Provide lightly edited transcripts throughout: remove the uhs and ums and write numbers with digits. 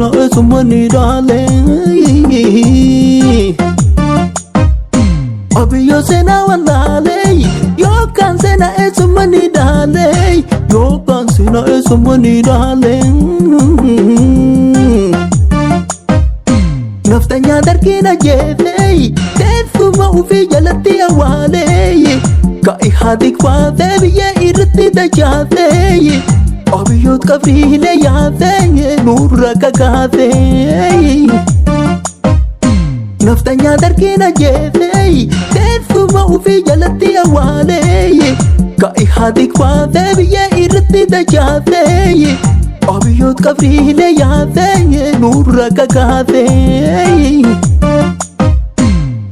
seenaa eessummaa ni dhaale. Abiyyoo seenaa wallaalee yookaan seenaa eessummaa ni dhaale yookaan seenaa eessummaa ni dhaale. Naftanyaa dargiin ajjeefee teessuma ofii jalatti awwaalee ka'i haati kwaatee biyya irratti dachaatee abiyyoot qabriilee yaatee nurra kakaatee. Naftanyaa dargiin ajjeefee teessuma ofii jalatti awwaalee ka'i haati kwaatee biyya irratti dachaatee abiyyoot qabriilee yaatee nurra kakaatee.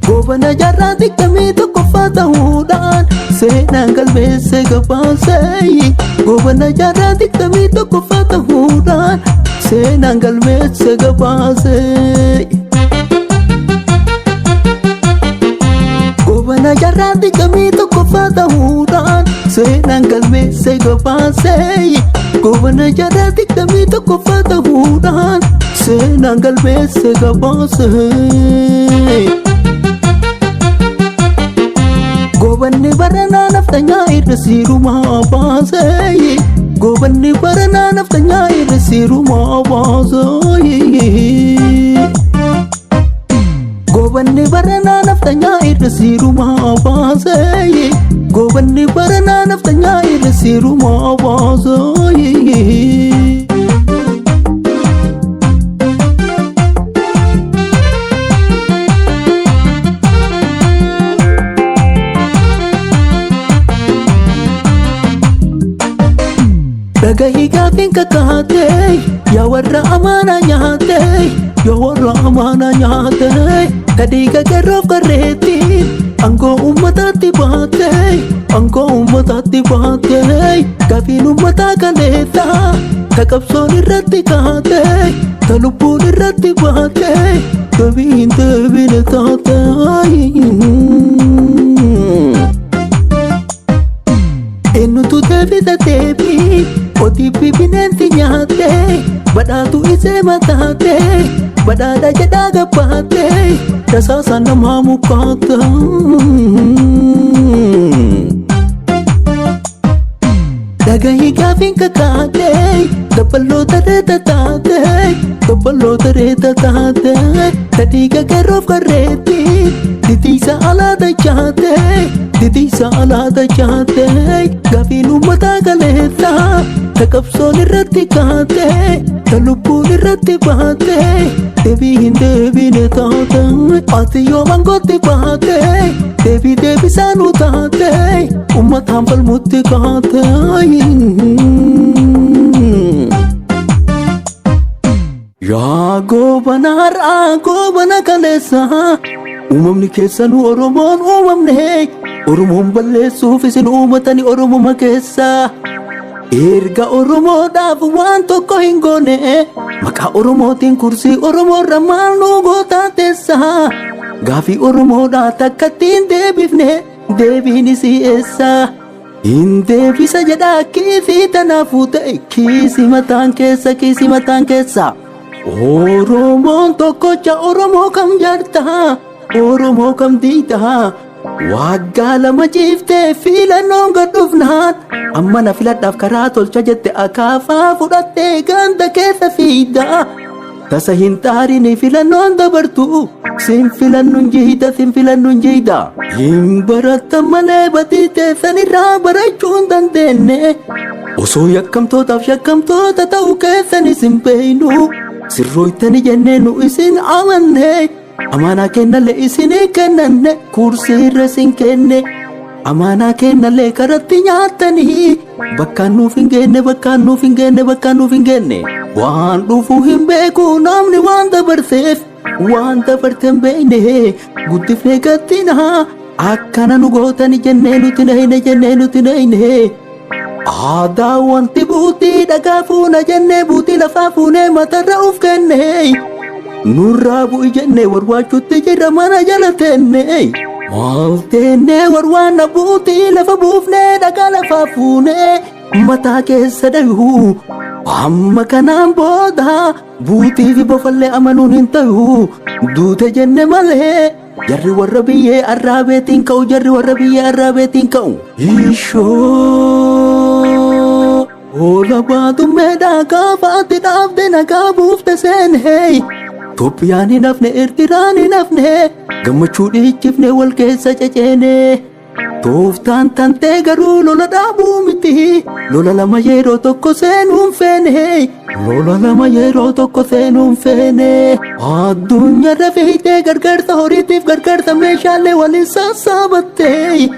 Goobana jaarraa 21ffaa ta'uudhaan seenaan galmeesse gabaasee. Goobana jaarraa 21ffaa ta'uudhaan seenaan galmeesse gabaasee. Goobana jaarraa 21ffaa ta'uudhaan seenaan galmeesse gabaasee. Goobana jaarraa 21ffaa ta'uudhaan seenaan galmeesse gabaasee. Goobanni baranaa naftanyaa irra siirumaa baasee. Goobanni baranaa naftanyaa irra siirumaa baasee. Goobanni baranaa naftanyaa irra siirumaa baasee. Goobanni baranaa naftanyaa irra siirumaa baasee. Dhagahii gaafiin kakaatee yaa warra amaanaa nyaatee yaa warra amaanaa nyaatee kadhiiga garoof garreetti aangoo uummataatti baatee aangoo uummataatti baatee gaafiin uummataa kaleessa ta qabsoon irratti kaatee ta lubbuun irratti baatee deebii hin deebine taatee. Eenyutu deebisa deebii ODP bineensi nyaatee badhaatu isee mataatee badhaadha jedhaa gabbaatee rasaasa namaa mukaate. Dhagahii gaafiin kakaatee dabballoota reeta taatee dabballoota reeta taatee tadhiiga garoof garreetti titiisa alaa dachaatee titiisa alaa dachaatee gaafiin uummataa kaleessa ta qabsoon irratti kaatee ta lubbuun irratti baatee deebii hin deebine taate ati yoo mangootti baatee deebii deebisaa nu taate uummataan falmutti kaate. Yaa goobana har'aa goobana kaleessa uumamni keessanuu Oromoon uumamne Oromoon balleessuuf isin uumatani Oromoma keessa. Erga Oromoodhaaf waan tokko hin goone maqaa Oromootiin kursii Oromoorra maal nu gootaa teessa. Gaafii Oromoodhaa takkatti hin deebifne deebiin isii eessa. Hin deebisa jedhaa kiisii tanaafuu ta'e kiisii mataan keessa kiisii mataan keessa. Oromoon tokkocha Oromoo kam jaartaa Oromoo kam diidaa waggaa 2 ciiftee filannoon gad dhufnaan amma na filadhaaf karaa tolcha jette akaafaa fudhattee ganda keessa fiidaa. Tasa hin xaarini filannoon dabartu sin filannuun jiida sin filannuun jiida. Hin barattan malee badii teessan irraa barachuu hin dandeenye. Osoo yakkamtootaaf shakkamtoota ta'uu keessan isin beeynu sirrooytani jennee nu isin amanne. Amaanaa kennallee isinii kennanne kursii irra isin kenne. Amaanaa kennallee karatti nyaattanii bakkaan nuuf hin geenne bakkaan nuuf hin geenne bakkaan nuuf hin geenne. Waan dhufu hin beeku namni waan dabarseef waan dabarte hin beekne guddifnee gattinaa akkana nu gootani jennee nuti nahine jennee nuti nahine. Aadaa wanti buutii dhagaa fuuna jennee buutii lafaa fuunee matarra uf kenne. Nurraa bu'i jennee warwaachuutti jirra mana jala teenne. Maal teennee warwaanna buutii lafa buufnee dhagaa lafaa fuunee. Mataa keessa dhayu. Amma kanaan booda buutii fi bofallee amanuun hin ta'u. Duute jenne malee jarri warra biyyee arraabeetiin ka'u, jarri warra biyyee arraabeetiin ka'u. Ishoo hoola baatummeedhaa gaafa ati dhaabde nagaa buufte seenee. Itoophiyaan hin hafne, Eertiraan hin hafne, gammachuu dhiichifne wal keessa ceceene. Tooftaan tantee garuu lola dhaabuu miti. Lola lama yeroo tokko seenuun feene. Lola lama yeroo tokko seenuun feene. Addunyaarra fiigdee gargaarsa horiitiif gargaarsa meeshaalee waliin sassaabattee.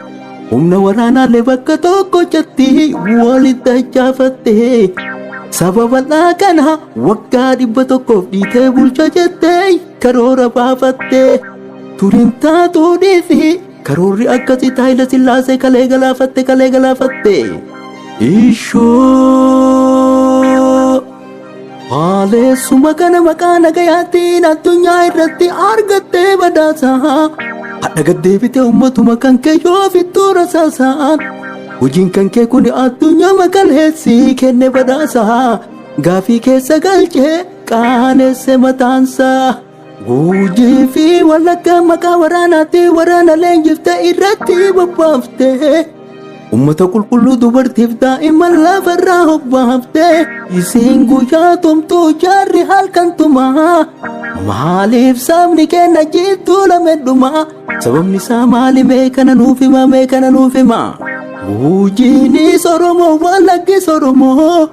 Humna waraanaalee bakka tokko jetti walitti dachaafatte. Saba bal'aa kana waggaa 100f dhiitee bulcha jettee karoora baafatte. Turiin taatuu dhiisi karoorri akkasii Haayila Sillaasee kalee galaafatte, kalee galaafatte. Ishoo haaleessuma kana maqaa nagayaatiin addunyaa irratti argattee badhaasa. Hadha gaddeebitee uummatuma kan kee yoo fittuu rasaasaan. Hojiin kan kee kun addunyaa makaleessi kenne badhaasa. Gaafii keessa galchee qaanesse mataansaa. Gujii fi Wallaggaa maqaa waraanaatti waraana leenjiftee irratti bobbaafte. Uummata qulqulluu dubartiif daa'imman lafarraa hobbaafte. Isiin guyyaa tumtuu jaarri halkan tumaa. Maaliif sabni keenya jidduu lame dhumaa? Sababni isaa maali, mee kana nuuf hima, mee kana nuuf hima? Gujiinis Oromoo, Wallaggis Oromoo,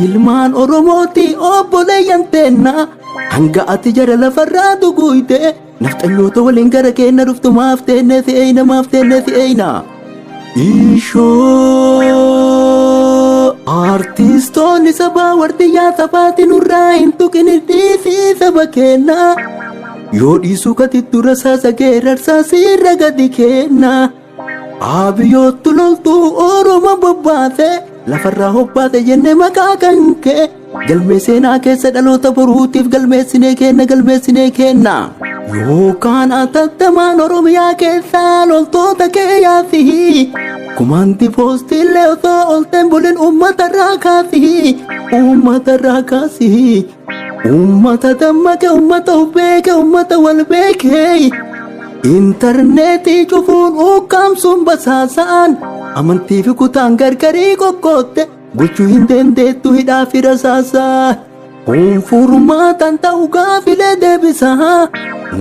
ilmaan Oromooti obboleeyyan teenna. Hanga ati jara lafarraa duguyte nafxanyoota waliin gara keenya dhuftu maaf teennee si'eeyna, maaf teennee si'eeyna? Ishoo artistoonni sabaa wardiyyaa sabaati nurraa hin tuqin, dhiisii saba kenna. Yoo dhiisuu kati dura saasa geerarsaa siirra gadi kenna. Abiyyoottu loltuu Oromoo bobbaase lafarraa hobbaase jenne maqaa kan kee galmee seenaa keessa dhaloota boruutiif galmeessinee kenna, galmeessinee kenna. Yookaan atattamaan Oromiyaa keessaa loltoota kee yaasi. Kumaanti poostiillee osoo olteen bulin uummata irraa kaasi. Uummata irraa kaasi. Uummata dammaqe, uummata of beeke, uummata wal beeke. Intarneetii cufuun ukkaamsuun basaasaan amantii fi kutaan gargarii qoqqootte bulchuu hin dandeettu hidhaa fi rasaasaa. Kun furmaatan ta'u gaafilee deebisaa.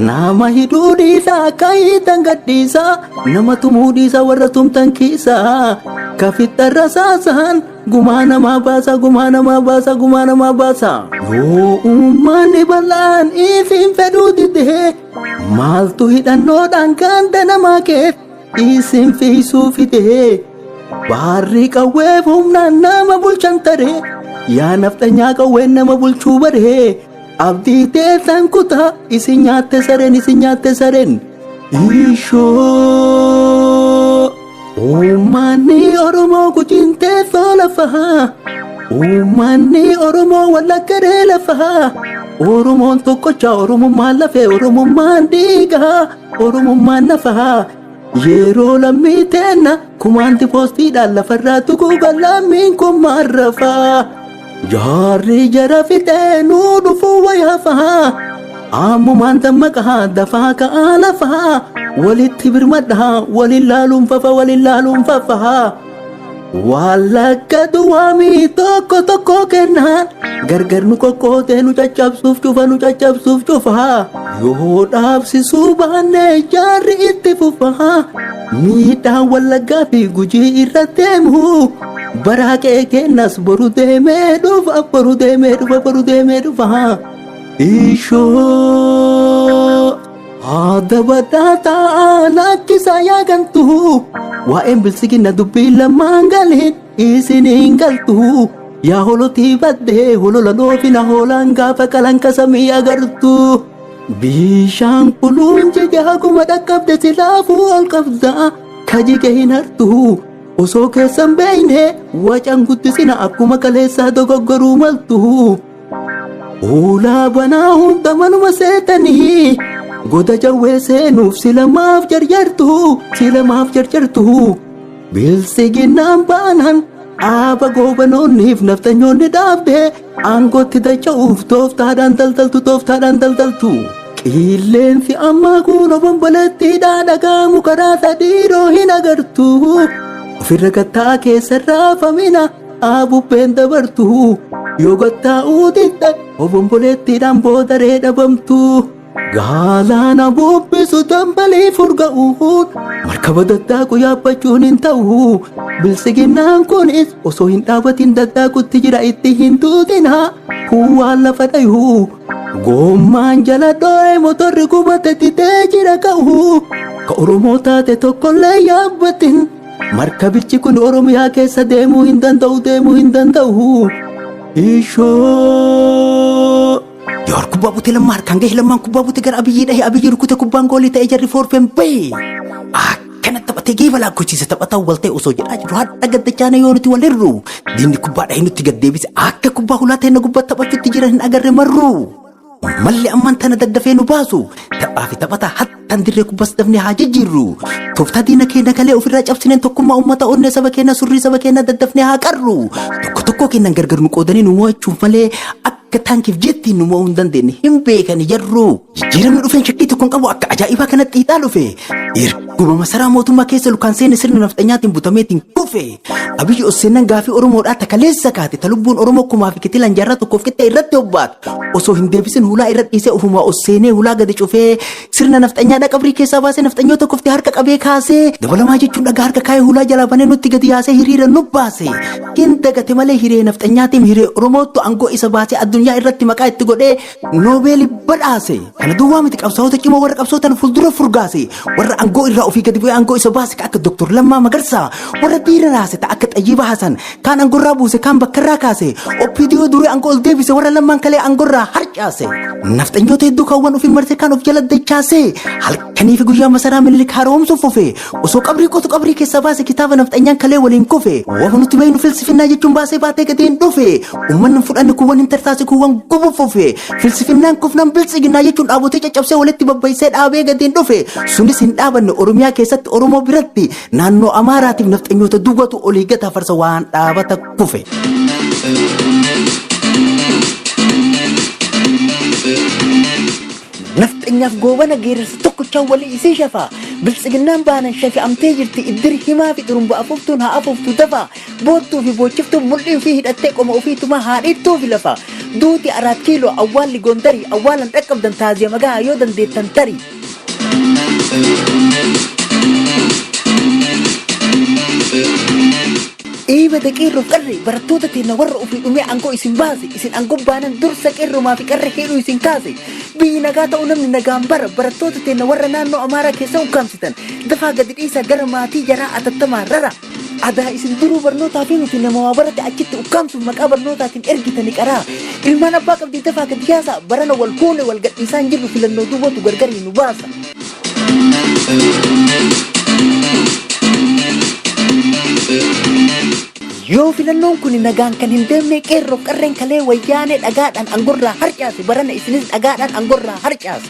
Nama hidhuu dhiisaa, akka hiitan gadhiisaa. Nama tumuu dhiisaa, warra tumtan kiisaa. Kafixxa rasaasaan gumaa namaa baasa, gumaa namaa baasa, gumaa namaa baasa. Yoo uummanni bal'aan isin fedhuu didee, maaltu hidhannoodhaan ganda namaa keessa isin fiisuu fidee? Baarri qawweef humnaan nama bulchan taree, yaa nafxanyaa qawween nama bulchuu baree, abdii teessan kutaa isin nyaatte sareen, isin nyaatte sareen. Ishoo uummanni Oromoo Gujiin teessoo lafaa, uummanni Oromoo Wallaggaree lafaa. Oromoon tokkocha, Oromummaan lafee, Oromummaan dhiigaa, Oromummaan nafaa. Yeroo lammii teenna kumaanti poostiidhaan lafarraa tuquuga lammiin kun maarrafaa. Jaarri jara fixee nuu dhufuu wayaafaa. Ammumaan dammaqaa, dafaa ka'aa lafaa. Walitti birmadhaa, waliin laaluun fafa, waliin laaluun fafa. Wallagga duwwaamii tokko tokko kennaan gargar nu qoqqootee nu caccabsuuf cufa, nu caccabsuuf cufa. Yoo dhaabsisuu baanne jaarri itti fufa. Miidhaan Wallaggaa fi Gujii irra deemu baraa qe'ee kennas boru deemee dhufa, boru deemee dhufa, boru deemee dhufa. Ishoo haada badhaa taa'aa lakkisaa yaagantu, waa'een bilsigina dubbii lamaan galiin isiniin galtu. Yaa holotii baddee holola loofina, hoolaan gaafa qalanka samii agartu. Bishaan kuluun jige haguma dhaqqabde silaafuu ol qabda, kajige hin hartu. Osoo keessan beeyne wacan guddisina, akkuma kaleessaa dogoggoruu maltu. Ulaa banaa hunda manuma seetanii goda jawwee seenuuf silamaaf jarjartu, silamaaf jarjartu. Bilsiginaan baanan Dhaaba goobanoonniif naftanyoonni dhaabde aangootti dacha'uuf tooftaadhaan daldaltu tooftaadhaan daldaltu. Qilleensi ammaa kun obomboleettiidha dhagaamu karaa sadiiroo hin agartu. Ofirra gattaa keessa raafamina bubbeen dabartu. Yoo gattaa'uu didda obomboleettiidhaan boodaree dhabamtu. Galaana bubbisu dambalii furga'uun markaba daddaaqu yaabbachuun hin ta'u. Bilsiginnaan kunis osoo hin dhaabatin daddaaqutti jira itti hin tuutina. Kun waan lafa dhayu. Gommaan jala dho'ee motorri gubate didee jira ka'u. Ka Oromoo taate tokkollee yaabbatin. Markabichi kun Oromiyaa keessa deemuu hin danda'u deemuu hin danda'u. Ishoo. Jawaar kubbaa butee lammaa harkaan gahe lammaan kubbaa butee gara Abiyyii dhahe Abiyyi rukute kubbaan goolii ta'e jarri foorfeen bahe. Akkana taphatee geeba lakkoofsiise taphataa wal ta'e osoo jedhaa jiru hadha gaddachaana yoo nuti wal hirru. Diinni kubbaa dhahee nutti gad deebise akka kubbaa hulaa ta'e na gubbaa taphachuutti jiran hin agarre marru. Malli ammaan tana daddafee nu baasu taphaa fi taphataa hattaan dirree kubbaas dafnee haa jijjiirru. Tooftaa diina keenya kalee ofirraa cabsineen tokkummaa uummata onnee saba keenya surrii saba keenya daddafnee haa qarru. Tokko tokkoo keenyan gargar nu qoodanii nu mo'achuuf malee akka taankiif jettiin nu mo'uu hin dandeenye hin beekani jarru. Jijjiiramni dhufeen shakkii tokko hin qabu akka ajaa'ibaa kanatti xiixaa dhufe. Erguma masaraa mootummaa keessa lukaan seene sirna nafxanyaatiin butameetiin kufe. Abiyyi Osseennan gaafii Oromoodhaa takaleessa kaate ta lubbuun Oromoo kumaa fi kitilaan jaarraa tokkoof qixxee irratti hobbaate. Osoo hin deebisin hulaa irra dhiisee ofumaa Osseenee hulaa gadi cufee sirna nafxanyaadhaa qabrii keessaa baasee nafxanyoota kuftee harka qabee kaasee dabalamaa jechuun dhagaa harka kaayee hulaa jalaa banee nutti gadi yaasee hiriira nu baase. Hin dagate malee hiree nafxanyaatiin hiree Oromootu aangoo isa baasee addunyaa irratti maqaa itti godhee Noobeelii badhaase. Kana duwwaa miti qabsaa'ota cimoo warra qabsootan fuuldura furgaase. Warra aangoo irraa ofii gadi bu'ee aangoo isa baase ka akka Dr. Lammaa Magarsaa. Warra diina raase ta akka Xayyiba Hasan. Kaan aangoo irraa buuse kaan bakka irraa kaase. OPDO durii aangoo ol deebise warra lammaan kalee aangoo irraa harcaase. Nafxanyoota hedduu kaawwan ofii marsee kaan of jala dachaase. Halkanii fi guyyaa masaraa Minilik haaromsuuf fufe. Osoo qabrii qotu qabrii keessaa baase kitaaba nafxanyaan kalee waliin kufe. Wafa nuti beeknu filsifinnaa jechuun baasee baatee gatiin dhufe. Uummanni hin fudhanne kuuwwan hin tarsaase kuuwwan gubu fufe. Filsifinnaan kufnaan biltsiginnaa jechuun dhaabotee caccabsee walitti babbaysee dhaabee gatiin dhufe. Sunis hin dhaabanne Oromiyaa keessatti Oromoo biratti naannoo Amaaraatiif nafxanyoota duwwatu olii gata farsa waan dhaabata kufe. Nafxanyaaf goobana geerarsa tokkochaan walii isii shafa. Biltsiginnaan baanan shafi'amtee jirti iddir himaa fi xurumba afuuftuun haa afuuftu dafa. Boottuu fi boochiftuun mul'ii ofii hidhattee qoma ofii tumaa haa dhiittuu fi lafa. Duuti Araat Kiiloo awwaalli Gondarii awwaalan dhaqqabdan taaziya magaa yoo dandeettan tarii. Eebada qeerroof qarree barattoota teenna warra ofii dhumee aangoo isin baase isin aangoo baanan dursa qeerromaa fi qarree hidhuu isin kaase biyyi nagaa ta'uu namni nagaan bara barattoota teenna warra naannoo Amaaraa keessa ukkaamsitan dafaa gadi dhiisaa gara maatii jaraa atattamaa rara adaa isin duruu barnootaa fi miti nama waa barate achitti ukkaamsuuf maqaa barnootaatiin ergitani qaraa ilmaan abbaa qabdii dafaa gadi yaasaa barana wal fuune wal gadhiisaa hin jirru filannoo duwwatu gargarii nu baasa. Yoo filannoon kun nagaan kan hin deemne qeerroof qarreen kalee wayyaanee dhagaadhaan angorraa harcaase barana isinis dhagaadhaan angorraa harcaase.